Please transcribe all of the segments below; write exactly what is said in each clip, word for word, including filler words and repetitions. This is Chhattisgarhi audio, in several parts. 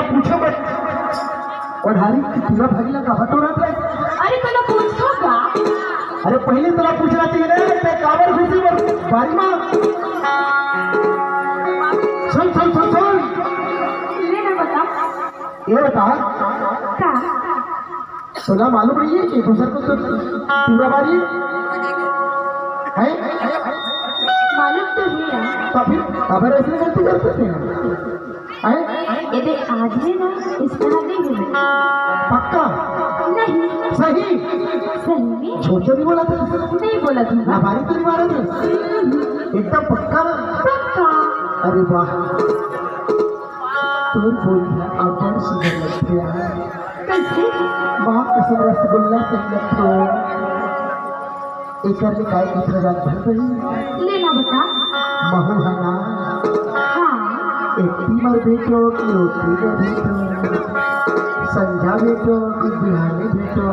पूछो मत। कोठारी की पूरा भारी ला कहा तो रहत है। अरे, तोला पूछो का? अरे, पहले तोला पूछना चाहिए ना, ते काबर घुसी बर बारी मा। सुन, सुन, सुन, सुन। ले ना बता। ये बता। का? तोला मालूम नहीं है कि दूसर को तो पूरा बारी है? मालूम तो है। तो फिर काबर ऐसे गलती करते थे? हैं? ये देख, आज है ना, इसका नहीं है। पक्का? नहीं। सही? सही में? झूठ तो नहीं बोला था? नहीं बोला था। लबारी तो नहीं मारा था? एकदम पक्का ना? पक्का। अरे वाह, तोर बोलिया अब्बड़ सुंदर लगथे यार। कैसे? वाह, कसम रसगुल्ला संगत हो। एकर ले काय कथे जात भर बहिनी? ले ना बता। महू ह ना। हाँ। एक टीमर भेटो कि ओ टीमर भेटो, संझा भेटो कि बिहाने भेटो,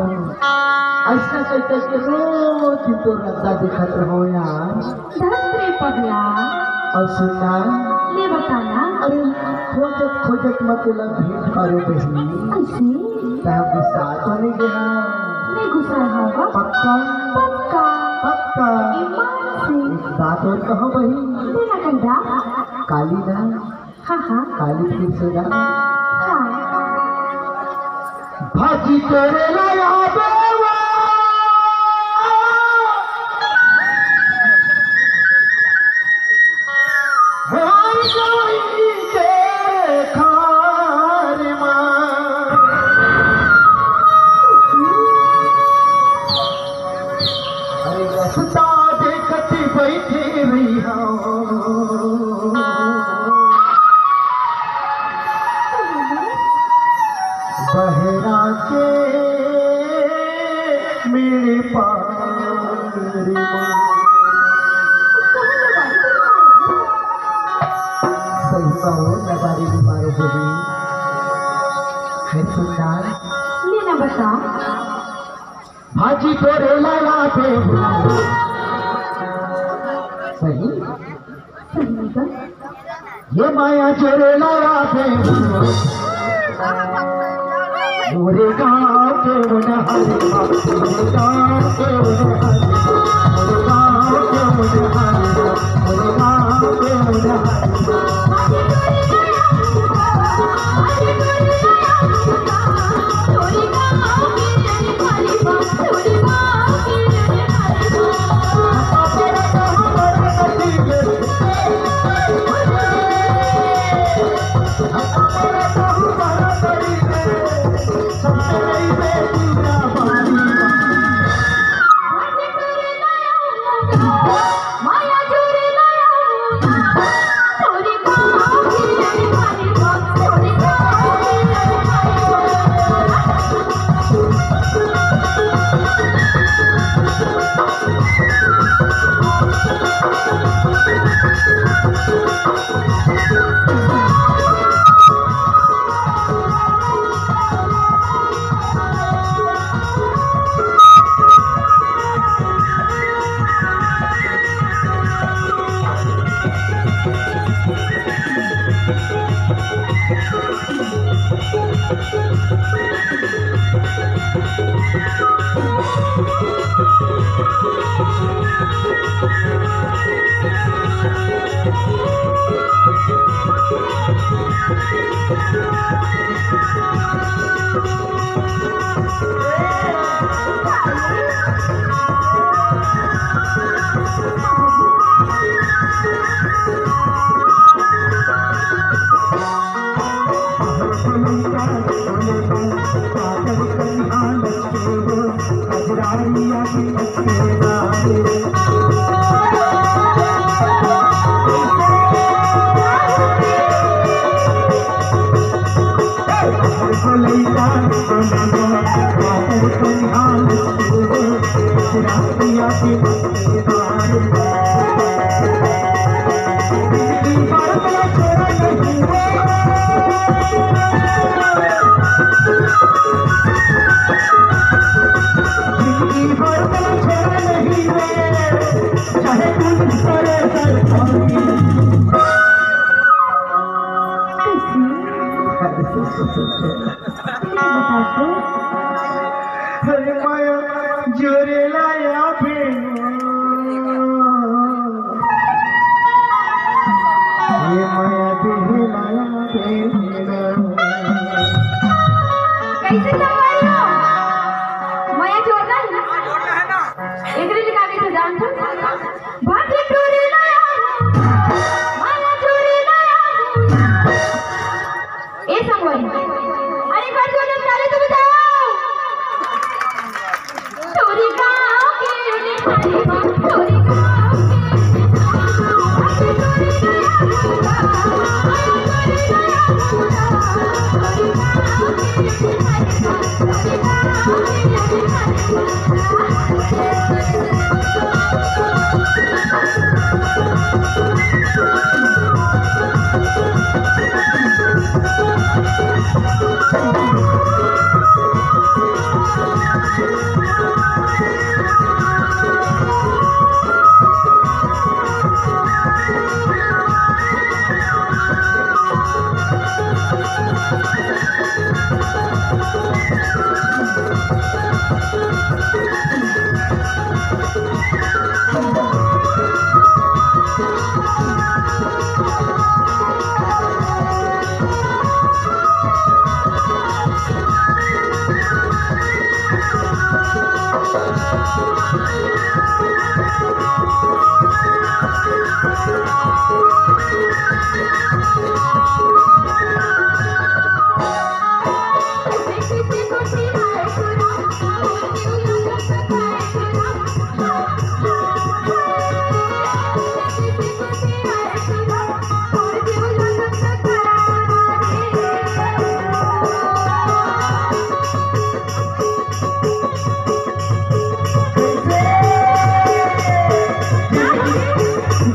अइसना कहि कहि के रोज दिन तो रद्दा देखत रहो यार। धत रे पगला। अउ सुन ना। ले बता ना। अरे, खोजत खोजत म तोला भेंट पारो बहिनी। कइसे? तैं गुस्सा तो नहीं गे हस? नहीं गुस्सा हूँ। पक्का? पक्का। पक्का। ईमान से। एक बात और कहो बहिनी। बोला कंधा। काली ना। हाँ, हाँ। काली फिर से ना। हाँ। भाजी तोरे लाया बेवा। बहरा के मेरे पार। सही बात, लबारी भी मारो बोली। है सुंदर। ले ना बता। भाजी तोरे लाया पे। सही। सही का? ये माया जोरे लाया पे। मोरे गाँव के मोनहारी, मोरे गाँव के मोनहारी, मोरे गाँव के मोनहारी, मोरे गाँव के मोनहारी। अरे माया जोरे लाया बेना, ये माया तुझे लाया बेना। कैसे संगवारी हो? माया जोरना है ना? एकरे लिखा के तो जान दो। भाग्य टोरे लाया हूँ, माया टोरे लाया हूँ। ए संगवारी, अरे एक बार जोरदार ताली तो बजाओ। टोरी गाँव के निहारी बा, टोरी गाँव के निहारी बा, टोरी गाँव के निहारी बा।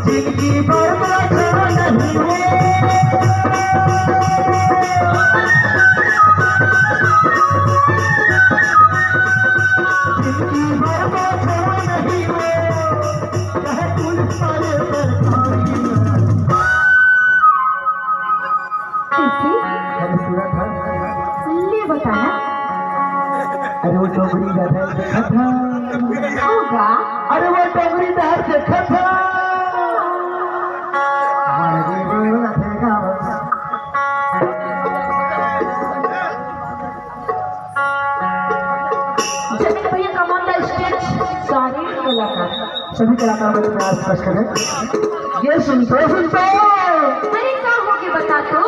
जिंदगी भर बचा नहीं हो, जिंदगी भर बचा नहीं हो, चाहे पुलिस वाले पर थारी हो। कैसे? अरे सूरत है। ले बताना। अरे वो डोंगरी डहर देखा था। होगा। अरे वो डोंगरी डहर देखा था। अरे वो देखा। जतिन भैया, come on the stage। सारे कलाकार, सभी कलाकार मेरे प्रयास करें। ये सुन तो, सुन तो। अरे का हो गया बता तो?